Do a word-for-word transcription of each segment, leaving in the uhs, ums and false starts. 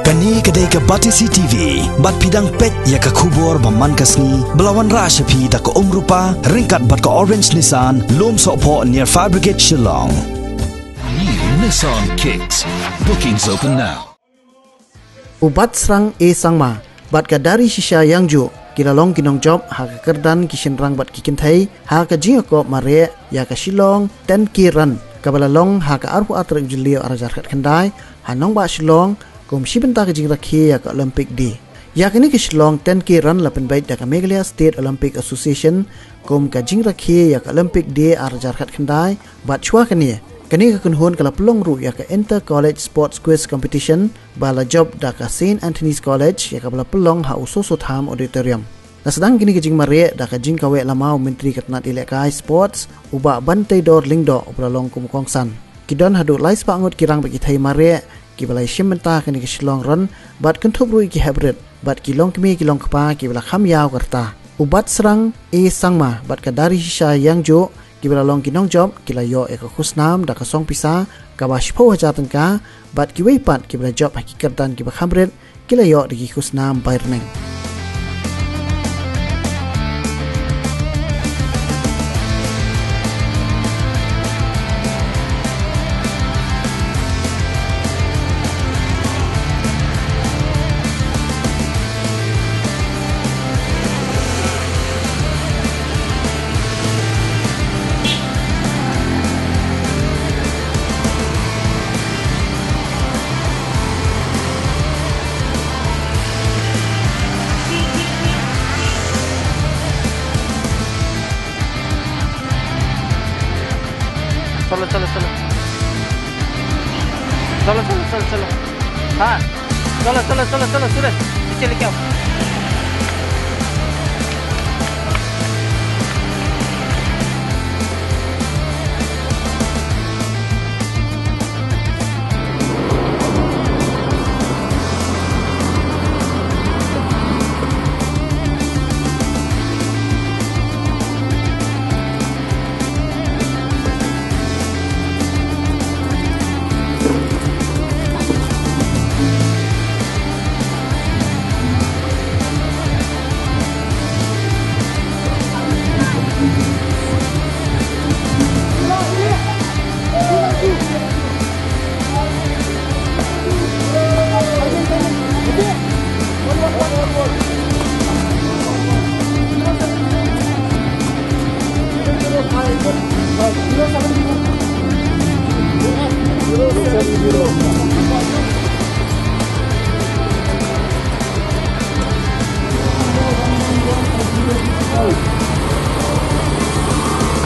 Kane ka dei ka Batesi T V, bad phi dang peit ïa ka khubor ba man ka sngi, ba la wanrah sha phi da ka Umrupa, ryngkat bad ka Orange Nissan, Lumsohphoh near Fire Brigade Shillong. New Nissan Kicks. Bookings open now. U Batsrang A Sangma bad ka Darishisha Yangju ki la long ki nongjop ha ka kyrdan ki shynrang bad ki kynthei ha ka jingïakop mareh ïa ka Shillong ten K Run, kaba la long ha ka arphew ar tarik u Jylliew ar hajar khatkhyndai ha nongbah Shillong, kum shi bynta ka jingrakhe ïa ka Olympic Day. Ïa kane ka Shillong ten K Run la pynbeit da ka Meghalaya State Olympic Association kum ka jingrakhe ïa ka Olympic Day ar hajar khatkhyndai, bad shuwa kane, kane ka kynhun ka la pynlong ruh ïa ka Inter College Sports Quiz Competition ba la jop da ka Saint Anthony's College, ïa kaba la pynlong ha u Soso Tham Auditorium. La sdang kine ki jingmareh da ka jingkaweh lama u Myntri ka tnat ïalehkai Sports, u Bah Banteidor Lyngdoh, uba la long kum u kongsan. Ki don haduh lai spah ngut ki rangbah kynthei mareh kiba la ïashim bynta ha kane ka Shillong Run, bad kynthup ruh ïa ki heprit bad ki longkmie ki longkpa kiba la kham ïaw ka rta. U Batsrang A Sangma bad ka Darishisha Yangju kiba la long ki nongjop ki la ïoh ïa ka khusnam da ka song pisa kaba shiphew hajar tyngka, bad kiwei pat kiba la jop ha ki kyrdan kiba kham rit ki la ïoh da ki khusnam bai rneng. Chalo, chalo, chalo. Chalo, chalo, chalo, chalo. Ha. Chalo, chalo, chalo, chalo, Suresh. Piche leke aao.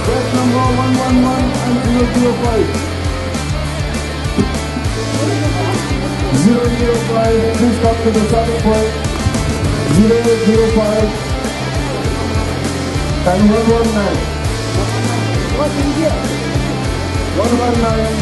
Batch number one one one and zero zero five. Zero zero five, please come to the starting point. Zero zero five and one one nine. One one nine.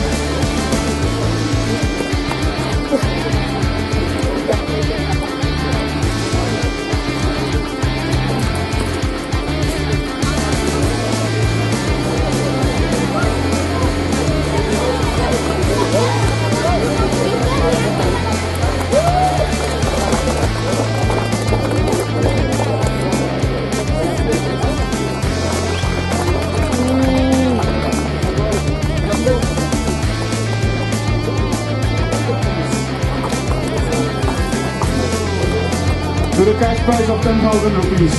With a cash prize of ten thousand rupees.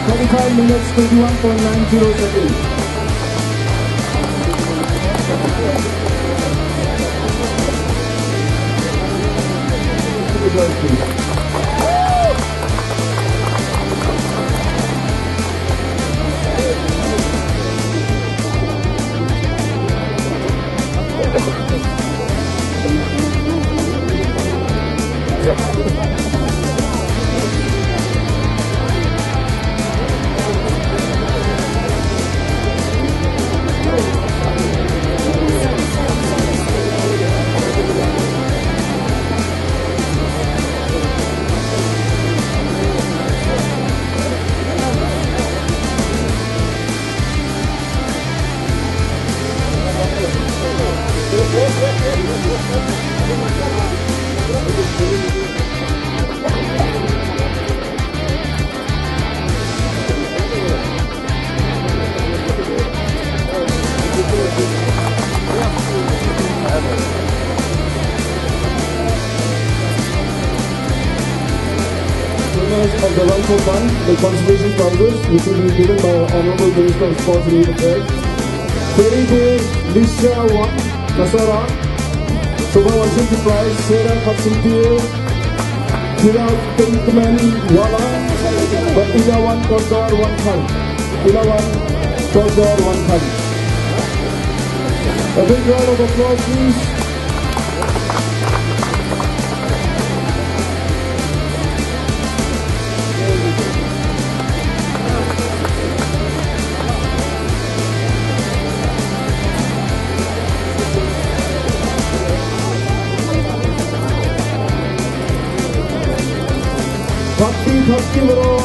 Twenty-five minutes, twenty-one point nine zero seconds. Of the Rifle Fund, the consolation prizes, which will be given by Honorable Minister of Sports and Youth Affairs. Twenty-two, Lisha one, Kasara, Shobha Washington Prize, Sarah Kapsimtie, Kira Pinkman Wala, but Ila one Kordor one Khan. Ila one Kordor one Khan. A big round of applause, please. Thapti, thapti, bro.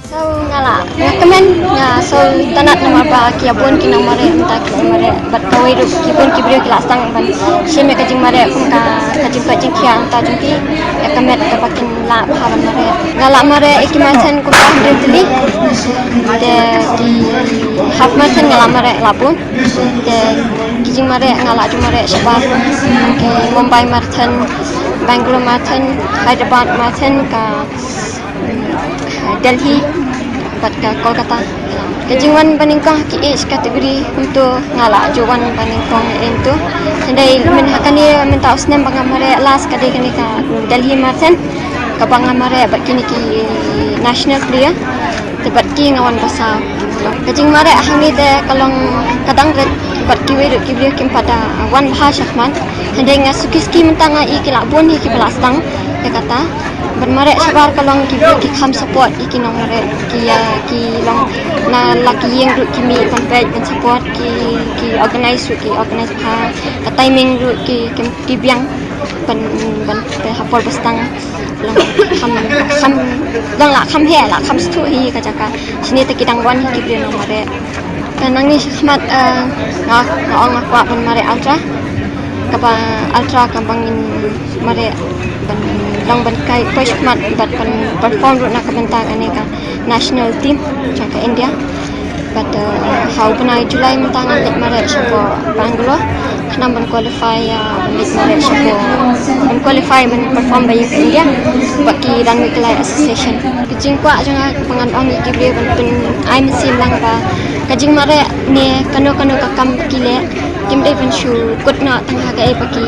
So nga la nga kmen nga so tanat namar ba ki ïa bun ki nongmareh mynta ki nongmareh bad kawei ruh ki bun ki briew ki la sdang ban shim ïa ka jingmareh kum ka ka jingkoit jingkhiah mynta jong ki. Ïa ka met kaba kin lah bha ban mareh. Nga la mareh ïa ki marathon kum ka hynriew tylli. Te ki half marathon nga la mareh la bun. Te ki jingmareh nga la ju mareh shabar ki Mumbai Marathon, Bangalore Marathon, Hyderabad Marathon, ka Delhi bad ka Kolkata. Ka jingwan banyngkong ha ki age category kumto nga la ju wan banyngkong ïa kumto. Hynrei mynta ha kane mynta u snem ba nga mareh last ka dei kane ka Delhi Marathon kaba nga mareh bad kine ki national player. Te bad ki nga wan ba saw. Ka jingmareh hangne te ka long ka dang rit bad kiwei ruh ki briew kim pat da wan bha shakhmat. Hynrei nga suki suki mynta nga i ki la bun hi kiba la sdang ïa kata. Ban mareh shabar ka long ki briew ki kham support ïa ki nongmareh ki ïa ki long na la ki ïing ruh ki mih ban peit ban support ki ki organize ruh ki organize bha ka timing ruh ki ki, ki biang ban ban peit ha por ba sdang long kham kham long la kham heh la kham sngewthuh hi ka jaka shane te ki dang wan hi ki briew nongmareh. Te nangne shakhmat eh, nga nga ong nga kwah ban mareh ultra kaba ultra kaba ngin mareh ban long ban kai poi shakhmat bad ban perform ruh na ka bynta kane ka national team jong ka India. Bad eh, ha u bnai July mynta ngan leit mareh sha Bangalore khnang ban qualify ïa ban leit mareh sha ban qualify ban perform ba ïa ka India bad ki Rangbah Khyllai Association. Ka jingkwah jong nga ba ngan ong ïa ki briew ban pyn ai mynsiem lang ba ka jingmareh ne kano kano ka kam ki leh kim dei ban shu kut noh tang ha kaei ba ki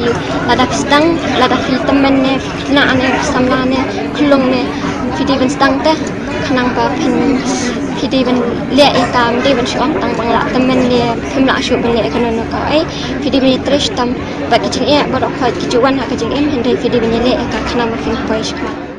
lada phi sdang lada phi tymmen ne phi khynnah ne phi samla ne khyllung ne phi dei ban sdang te khnang ba phin phi dei ban leh ïa ka ym dei ban shu ong tang ba nga la tymmen ne phim lah shuh ban leh ïa kano kano kaei phi dei ban ïatrei shitom bad ki jingeh baroh khoit ki ju wan ha ka jingim hynrei phi dei ban ïaleh ïa ka khnang ba phin poi shakhmat.